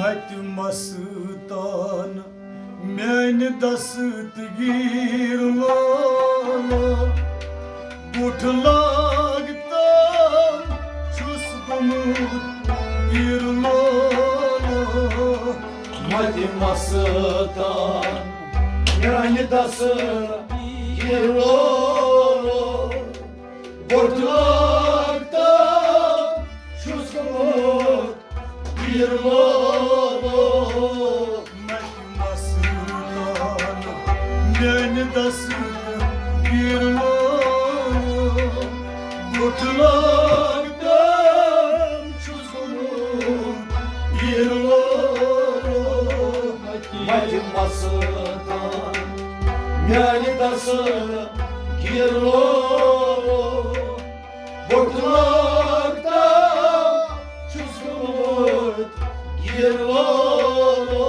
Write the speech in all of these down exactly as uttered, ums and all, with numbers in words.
اتہِ مستان میانہِ دستگیر لولو، بُٹھ لاگتن چھُس گوٚمُت پیٖر لولو۔ متہِ مستان میانہِ دستگیر لولو، بُٹھ لاگتن چھُس گوٚمُت پیٖر لولو۔ متہِ مستان میانہِ دستگیر لولو، بُٹھ لاگتن چھُس گوٚمُت پیٖر لولو۔ متہِ مستان میانہِ دستگیر لولو، بُٹھ لاگتن چھُس گوٚمُت پیٖر لولو۔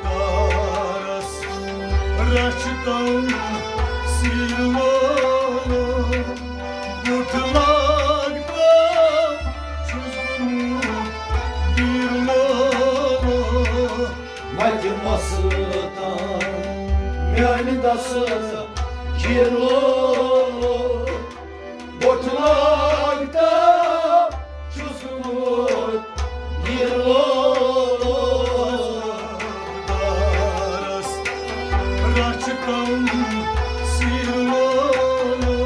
دارس رچھِ تم سیٖر لولو، بُٹھ لاگتن چھُس گوٚمُت پیٖر لولو۔ متہِ مستان میانہِ دستگیر لولو، بُٹھ لاگتن چھُس گوٚمُت پیٖر لولو۔ دارس رچھِ تم سیٖر لولو،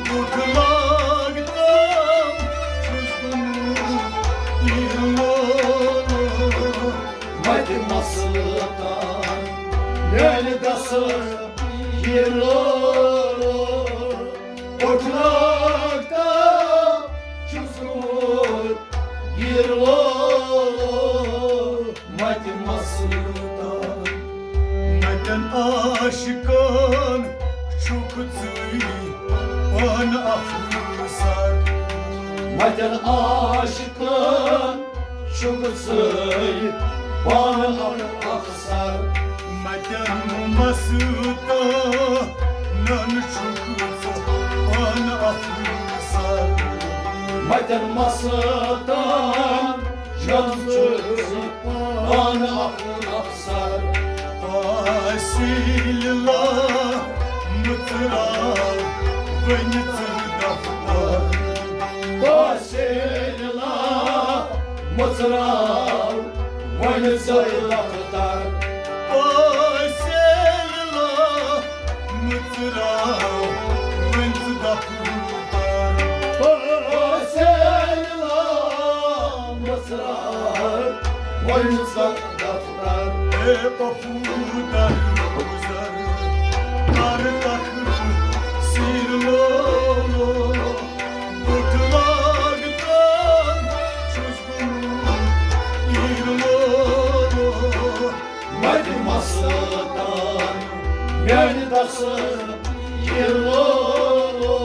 بُٹھ لاگتن چھُس گوٚمُت پیٖر لولو۔ متہِ مستان میانہِ دستگیر لولو، بُٹھ لاگتن چھُس گوٚمُت پیٖر لولو۔ متہِ مستان متٮ۪ن عاشقن چھُکھ ژٕے پانہٕ افسر۔ متٮ۪ن عاشقن چھُکھ ژٕے پانہٕ افسر۔ متٮ۪ن مستانن چھُکھ ژٕ پانہٕ افسر۔ متٮ۪ن مستانن چھُکھ ژٕ پانہٕ افسر۔ پاسیلہ مُژراو وۄنۍ ژٕ دفتر۔ پاسیلہ مُژراو وۄنۍ ژٕ دفتر۔ پاسیلہ مُژراو وۄنۍ ژٕ دفتر۔ پاسیلہ مُژراو وۄنۍ ژٕ دفتر۔ اے پپو در گُزر کر تخت سیر لولو، بُٹھ لاگتن چھُس گوٚمُت پیٖر لولو۔ متہِ مستان میانہِ دستگیر لولو،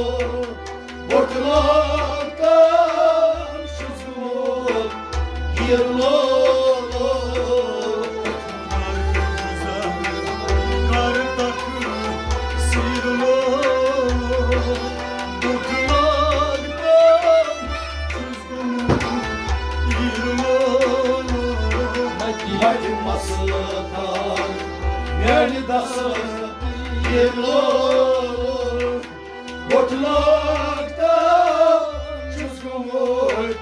بُٹھ لاگتن چھُس گوٚمُت پیٖر لولو۔ کر تخت سیر لولو، بُٹھ لاگتن چھُس گوٚمُت پیٖر لولو۔ متہِ مستان میانہِ دستگیر لولو، بُٹھ لاگتن چھُس گوٚمُت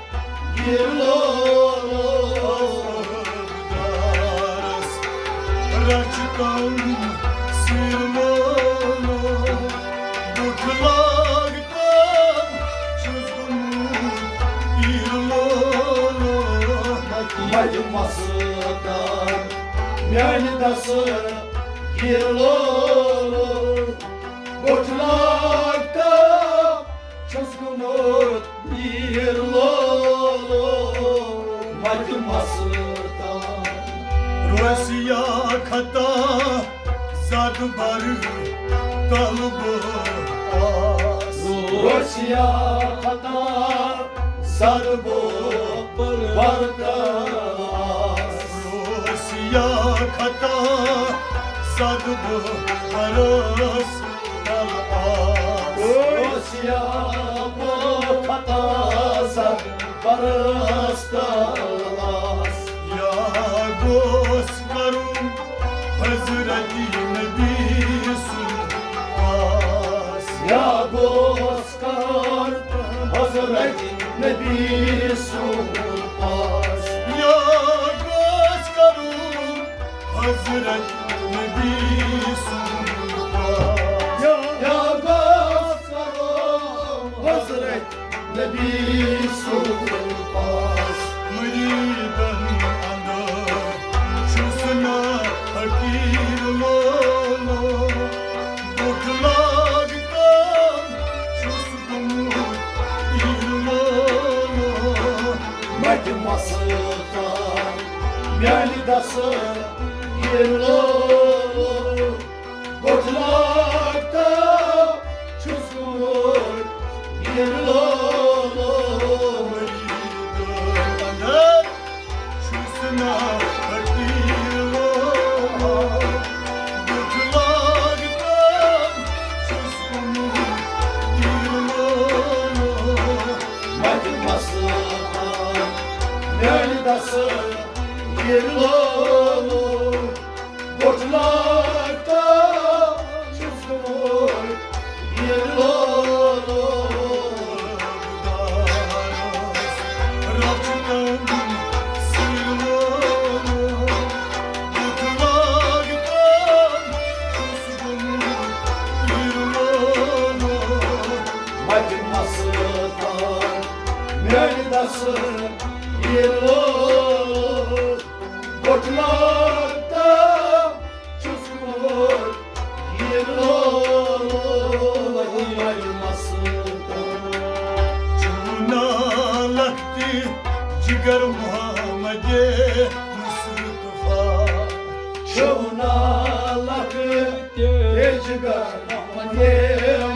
پیٖر لولو۔ دارس رچھِ تم سیٖر لولو، بُٹھ لاگتن چھُس گوٚمُت پیٖر لولو۔ متہِ مستان میانہِ دستگیر لولو، بُٹھ لاگتن چھُس گوٚمُت پیٖر لولو۔ متہِ مستان روسیا خطا زد بر طلب آس۔ روسیا خطا زد بر طلب آس۔ روسیا خطا زد بر طلب آس۔ روسیا خطا زد بر طلب آس۔ اوس کرُن حضرت نبی سُنٛد پاس۔ یا گوٚژھ کرُن حضرت نبی سُنٛد پاس۔ یا گوٚژھ کرُن حضرت نبی سُنٛد پاس۔ یا گوٚژھ کرُن حضرت نبی سُنٛد پاس۔ مریدن اندر چھُس نہ فقیر لولو، بُتھ لاگتن چھُس گوٚمُت پیٖر لولو۔ متہِ مسلطان میانہِ دستہٕ پیٖر لولو۔ بُتھ لاگتن چھُس گوٚمُت پیٖر لولو۔ مریدن اندر چھُس نہ فقیر لولو۔ بُتھ لاگتن چھُس گوٚمُت پیٖر لولو۔ متہِ مسلطان میانہِ دستہٕ پیٖر لولو۔ بُتھ لاگتن چھُس گوٚمُت پیٖر لولو۔ رچھتن سِر لولو۔ بُتھ لاگتن چھُس گوٚمُت پیٖر لولو۔ متہِ مسلطان میانہِ دستہٕ پیٖر لولو۔ بُتھ لاگتن چھُس گوٚمُت پیٖر لولو۔ وہی وہی مسلطان۔ چھُو نا لۄکٹہِ جگر محمد مصطفیٰ۔ چھُو نا لۄکٹہِ جگر محمد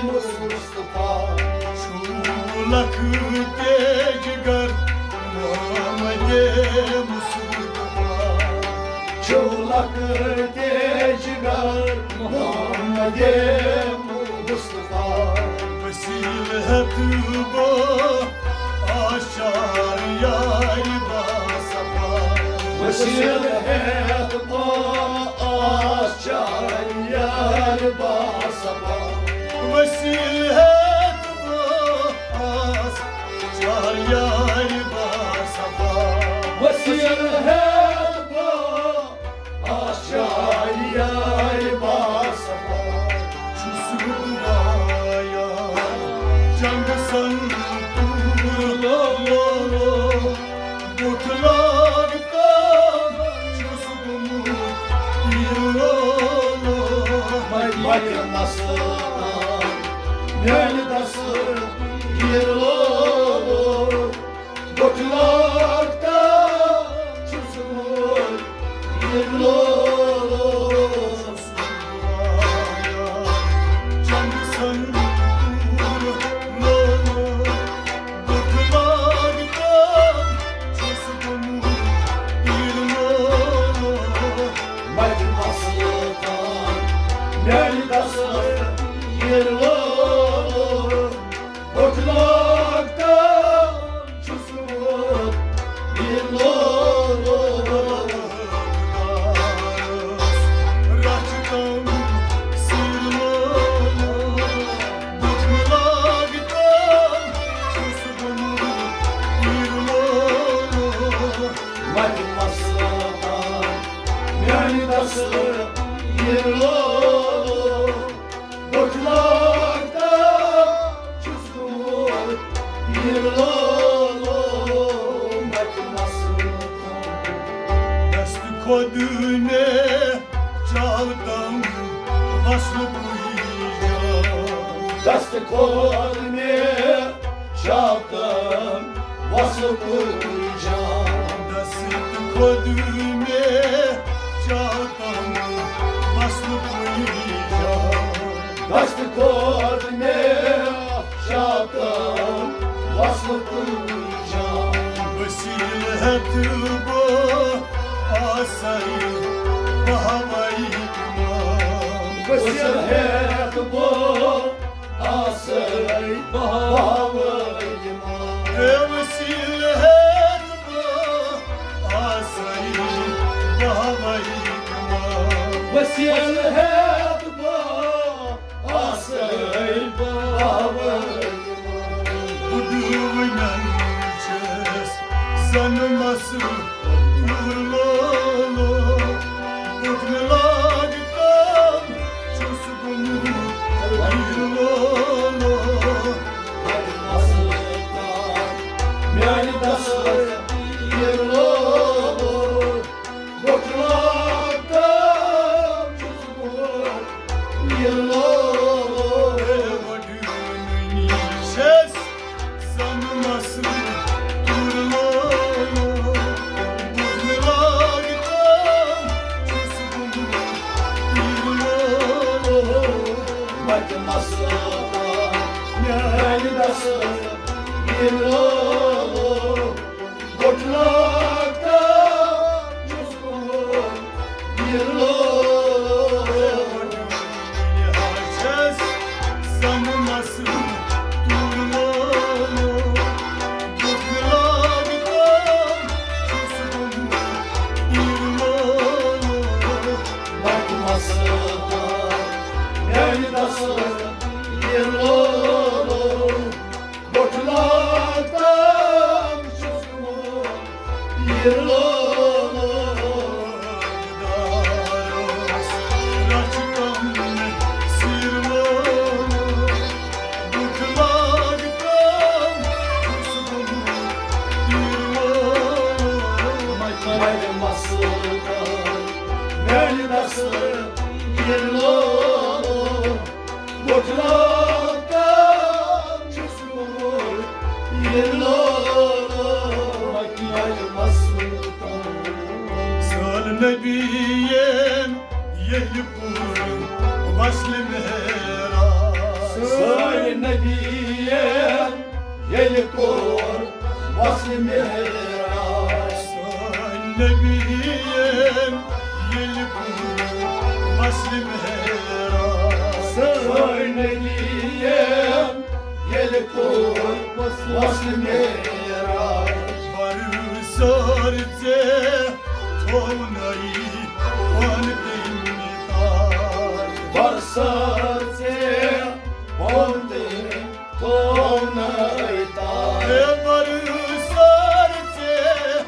مصطفیٰ۔ چھُو لۄکٹہِ جگر محمد مصطفیٰ۔ چھُو لۄکٹہِ جگر محمد مصطفیٰ۔ وسیلہٕ ہٮ۪تھ بہٕ آز چار یارِ باصفا۔ وسیلہٕ ہٮ۪تھ بہٕ آز چار یارِ باصفا۔ وسیلہٕ ہٮ۪تھ بہٕ آز چار یارِ باصفا۔ وسیلہٕ ہٮ۪تھ بہٕ آز چار یارِ باصفا۔ چھُس بہٕ وایان چنٛگہٕ سنٛدوٗر لولو۔ بُتھ لاگتن چھُس گوٚمُت پیٖر لولو۔ متہِ مسلطان میانہِ دستہٕ پیٖر لولو۔ بُتھ لاگتن چھُس گوٚمُت پیٖر لولو۔ چنٛگہٕ سنٛدوٗر لولو۔ بُتھ لاگتن چھُس گوٚمُت پیٖر لولو۔ متہِ مسلطان میانہِ دستہٕ پیٖر لولو۔ بُتھ لاگتن چھُس گوٚمُت پیٖر لولو۔ رچھتن سِر لولو۔ بُتھ لاگتن چھُس گوٚمُت پیٖر لولو۔ متہِ مسلطان میانہِ دستہٕ پیٖر لولو۔ بُتھ لاگتن چھُس گوٚمُت پیٖر لولو۔ متہِ مسلطان۔ دست خود نے چاہتم وصل کوئی جان۔ دست خود نے چاہتم وصل کوئی جان۔ دست خود نے چاہتم وصل کوئی جان۔ دست خود نے چاہتم وصل کوئی جان۔ وسیلہٕ ہٮ۪تھ بہٕ آسے بہوٲیی اِمام۔ وسیلہٕ ہٮ۪تھ بہٕ آسے بہوٲیی اِمام۔ اے وسیلہٕ ہٮ۪تھ بہٕ آسے بہوٲیی وٕنٮ۪ن چھَس زَن مَس تُر لولو، بُتھ مےٚ لاگہِ کَم چھُس گوٚمُت پیٖر لولو۔ میانہِ دستہٕ پیٖر لولو، بُتھ لاگہِ کَم چھُس گوٚمُت پیٖر لولو۔ وۄڈٲنی چھَس زَن مَس تُر لولو، بُتھ مےٚ لاگہِ کَم چھُس گوٚمُت پیٖر لولو۔ وَتہِ مَس میانہِ دستہٕ پیٖر لولو، بُتھ لاگہِ کَم چھُس گوٚمُت پیٖر لولو۔ چھَس زَن مَس تُر لولو، بُتھ لاگہِ کَم چھُس گوٚمُت پیٖر لولو۔ وَتہِ مَس میانہِ دستہٕ پیٖر لولو، بُتھ لاگہِ کَم چھُس گوٚمُت پیٖر لولو۔ دارس رَچھِ کَم سیٖر لولو، بُتھ لاگہِ کَم چھُس گوٚمُت پیٖر لولو۔ وَتہِ مَس میانہِ دستہٕ پیٖر لولو، بُتھ لاگہِ کَم چھُس گوٚمُت پیٖر لولو۔ وَتہِ مَس سٲنۍ نبیَن ییٚلہِ کوٚر وصل معراج۔ سٲنۍ نبیَن ییٚلہِ کوٚر وصل معراج۔ سٲنۍ نبیَن ییٚلہِ کوٚر وصل معراج۔ سٲنۍ نبیَن ییٚلہِ کوٚر وصل معراج۔ برسر ژےٚ تھوونَے پانہٕ تٔمۍ تاج۔ برسر ژےٚ پانہٕ تٔمۍ تھوونَے تاج۔ ہے برسر ژےٚ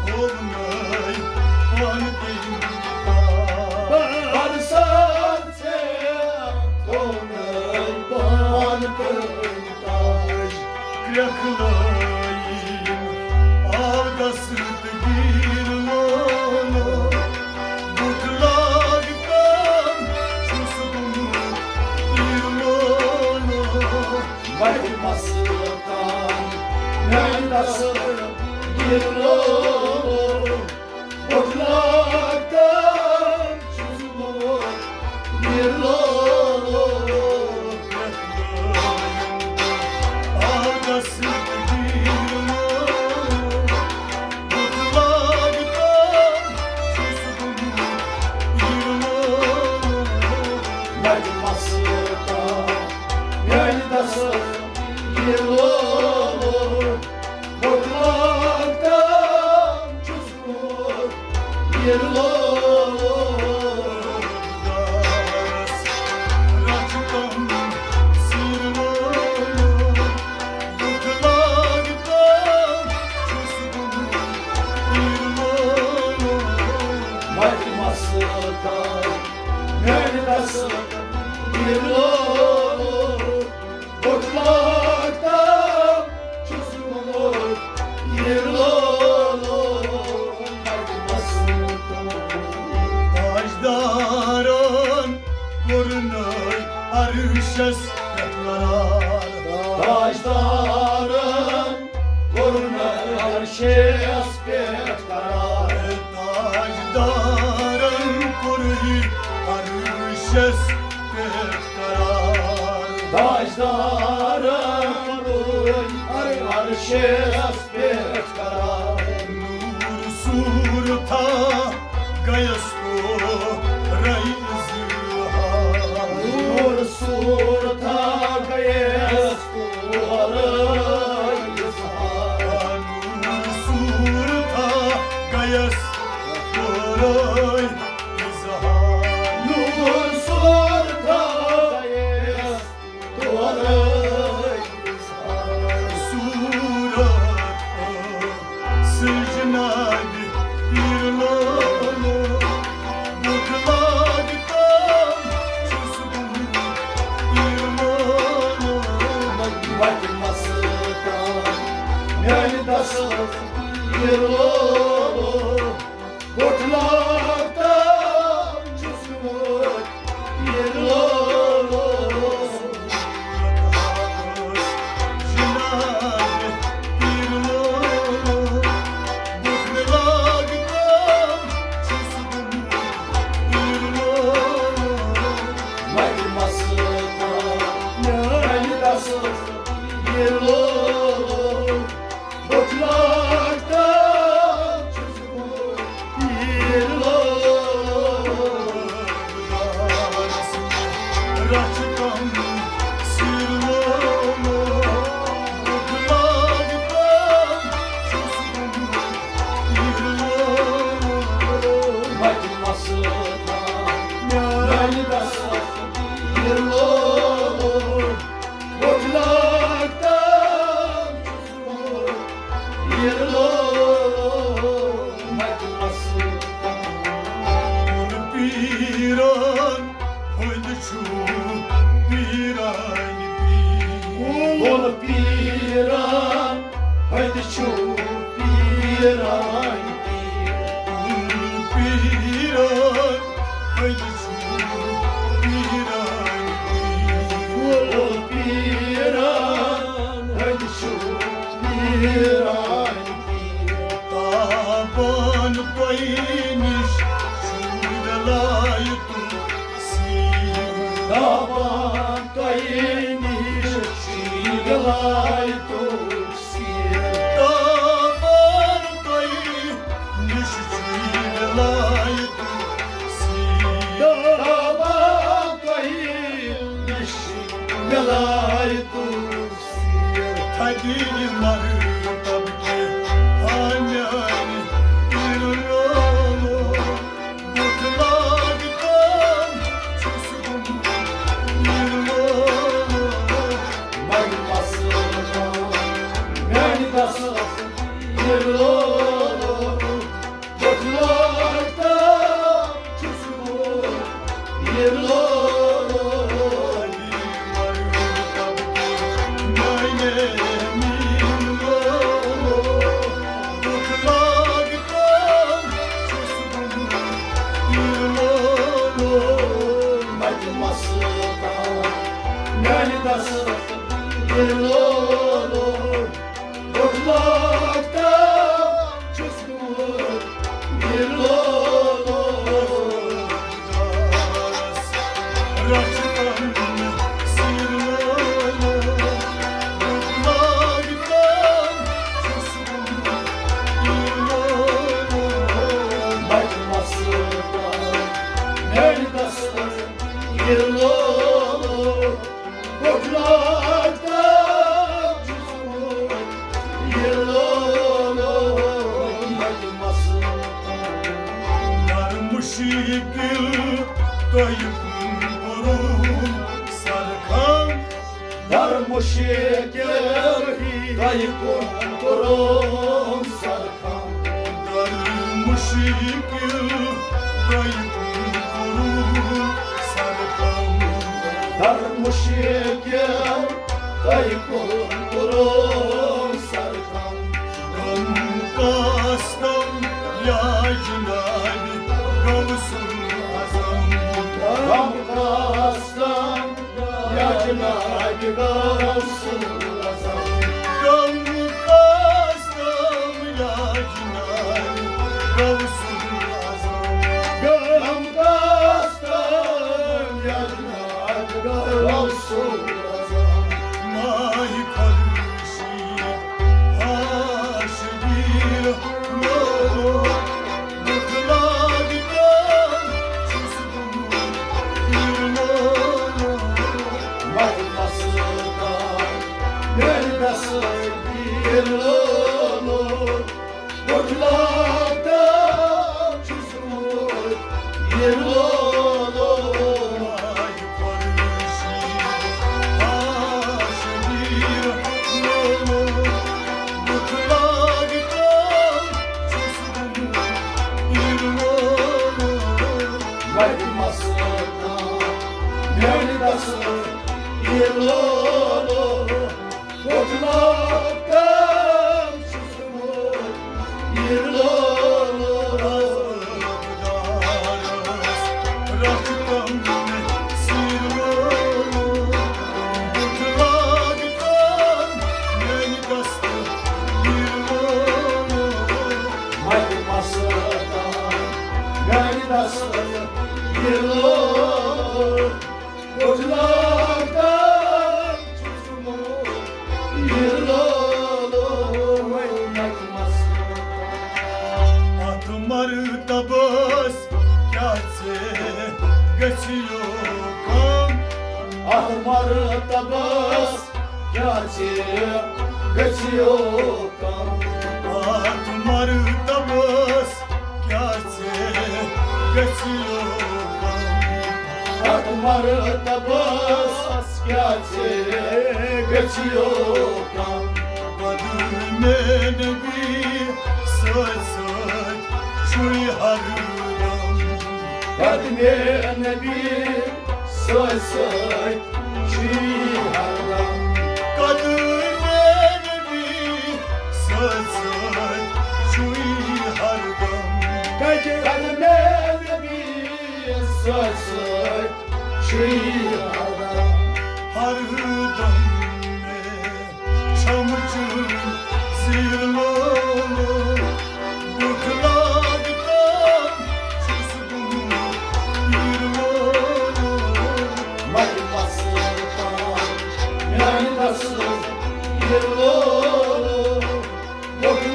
تھوونَے پانہٕ تٔمۍ تاج۔ برسر ژےٚ تھوونَے پانہٕ تٔمۍ تاج۔ کرٛٮ۪کھ لٲیِن آو دستگیٖر لولو، بُتھ لاگہِ کَم چھُس گوٚمُت پیٖر لولو۔ وَتہِ مَس میانہِ دستگیٖر لولو، بُتھ لاگہِ کَم چھُس گوٚمُت پیٖر لولو۔ آو دستگیٖر لولو، بُتھ لاگہِ کَم چھُس گوٚمُت پیٖر لولو۔ وَتہِ مَس میانہِ دستگیٖر لولو، بُتھ لاگہِ کَم چھُس گوٚمُت پیٖر لولو۔ رَچھِ کَم سیٖر لولو، بُتھ لاگہِ کَم چھُس گوٚمُت پیٖر لولو۔ وَتہِ مَس میانہِ دستگیٖر لولو، بُتھ لاگہِ کَم چھُس گوٚمُت پیٖر لولو۔ وَتہِ مَس تاجدارن کوٚرنَے عرشس پٮ۪ٹھ قرار۔ تاجدارن کوٚرنَے عرشس پٮ۪ٹھ قرار۔ تاجدارن کوٚرُے عرشس پٮ۪ٹھ قرار۔ تاجدارن کوٚرُے عرشس پٮ۪ٹھ قرار۔ نوٗر صوٗرتھا گٔیَس تورے اظہار۔ نوٗر صوٗرتھا گٔیَس تورے اظہار۔ نوٗر صوٗرتھا گٔیَس تورے اظہار۔ نوٗر صوٗرتھا گٔیَس تورے اظہار۔ سُہ لولو، بوٚٹھ لاگ تام چھُس گوٚمُت پیٖر لولو۔ مَتہِ مَسہٕ تام میٛانہِ دَسہٕ پیٖر لولو۔ بوٚٹھ لاگ تام چھُس بہٕ پیٖر لولو۔ رَچھِ کم سِر لولو۔ بوٚٹھ لاگ تام چھُس بہٕ پیٖر لولو۔ مَتہِ مَسہٕ تام میٛانہِ دَسہٕ پیٖر لولو۔ بوٚٹھ لاگ تام چھُس بہٕ پیٖر لولو۔ مَتہِ مَسہٕ تام۔ کُن پیٖرن ہُنٛد چھُ پیٖرانہِ پیٖر۔ کُن پیٖرن ہُنٛد چھُ پیٖرانہِ پیٖر۔ کُن پیٖرن ہُنٛد پیٖرن، پیٖرن، پیٖرن، ہَتہِ چھُ پیٖرن۔ تابان تۄہہِ نِش چھُ ولایتُک سیٖر۔ تابان تۄہہِ نِش چھُ ولایتُک سیٖر۔ تابان تۄہہِ نِش چھُ ولایتُک سیٖر۔ تابان تۄہہِ نِش ولایتُک سیٖر۔ تھدِ مرتبہٕ کہِ ہامیانہِ پیٖر لولو۔ بوٚٹھ لاگ تام چھُس گوٚمُت پیٖر لولو۔ مَتہِ مَسہٕ تام میٛانہِ دَسہٕ پیٖر لولو۔ بوٚٹھ لاگ تام چھُس گوٚمُت پیٖر لولو۔ میٛانہِ میٖر لولو۔ بوٚٹھ لاگ تام چھُس گوٚمُت پیٖر لولو۔ مَتہِ مَسہٕ تام میٛانہِ دَسہٕ پیٖر لولو۔ بوٚٹھ لاگ تام چھُس گوٚمُت پیٖر لولو۔ رَچھِ کم سِر لولو۔ بوٚٹھ لاگ تام چھُس گوٚمُت پیٖر لولو۔ مَتہِ مَسہٕ تام میٛانہِ دَسہٕ پیٖر لولو۔ بوٚٹھ لاگ تام چھُس بہٕ پیٖر لولو۔ مَتہِ مَسہٕ تام۔ در مُشکِل تۄہہِ کُن کوٚروم سرخم۔ در مُشکِل تۄہہِ کُن کوٚروم سرخم۔ در مُشکِل تۄہہِ کُن کوٚروم سرخم۔ در مُشکِل تۄہہِ کُن کوٚروم سرخم۔ غم کاستم یا جناب غوث الاعظم۔ غم کاستم یا جناب غوث الاعظم۔ غم کاستم یا جناب غوث الاعظم۔ غم کاستم یا جناب غوث الاعظم۔ ماہِ خورشید ہاش گیر لولو۔ بوٚٹھ لاگ تام چھُس گوٚمُت پیٖر لولو۔ مَتہِ مَسہٕ تام میٛانہِ دَسہٕ پیٖر لولو۔ بوٚٹھ لاگ تام چھُس گوٚمُت پیٖر لولو۔ مَتہِ مَسہٕ تام میٛانہِ دَسہٕ پیٖر لولو۔ بوٚٹھ لاگ تام چھُس گوٚمُت کیٛاہ ژےٚ گژھیو کم؟ اتھ مرتبس کیٛاہ ژےٚ گژھیو کم؟ اتھ مرتبس کیٛاہ ژےٚ گژھیو کم؟ پد مےٚ نبی سۭتۍ سۭتۍ چھُے ہر دم۔ پد مےٚ نبی سۭتۍ سۭتۍ چھُے ہر دم۔ قدمے نبی سۭتۍ سۭتۍ چھُے ہر دم۔ قدمے نبی سۭتۍ سۭتۍ چھُے ہر دم۔ ہر دم مےٚ چھمچُن زیر لولو، بُتھ لاگتن چھُس گوٚمُت پیٖر لولو۔ مگر پسہٕ تام میانہِ دستہٕ پیٖر لولو، بُتھ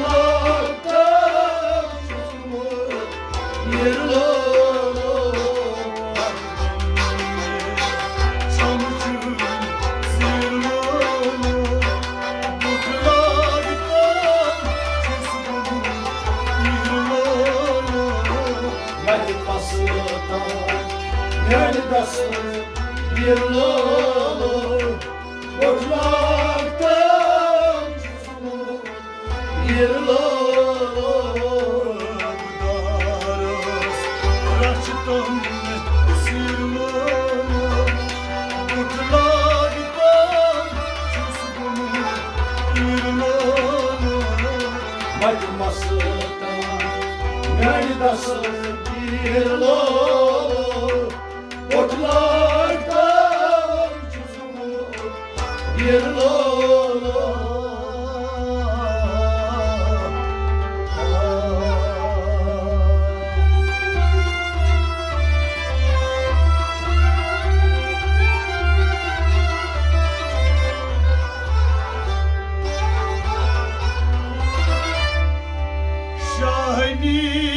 لاگتن چھُس گوٚمُت پیٖر لولو۔ مت مستان میانہِ دستہٕ پیٖر لولو، بُتھ لاگتن چھُس گوٚمُت پیٖر لولو۔ شاہنی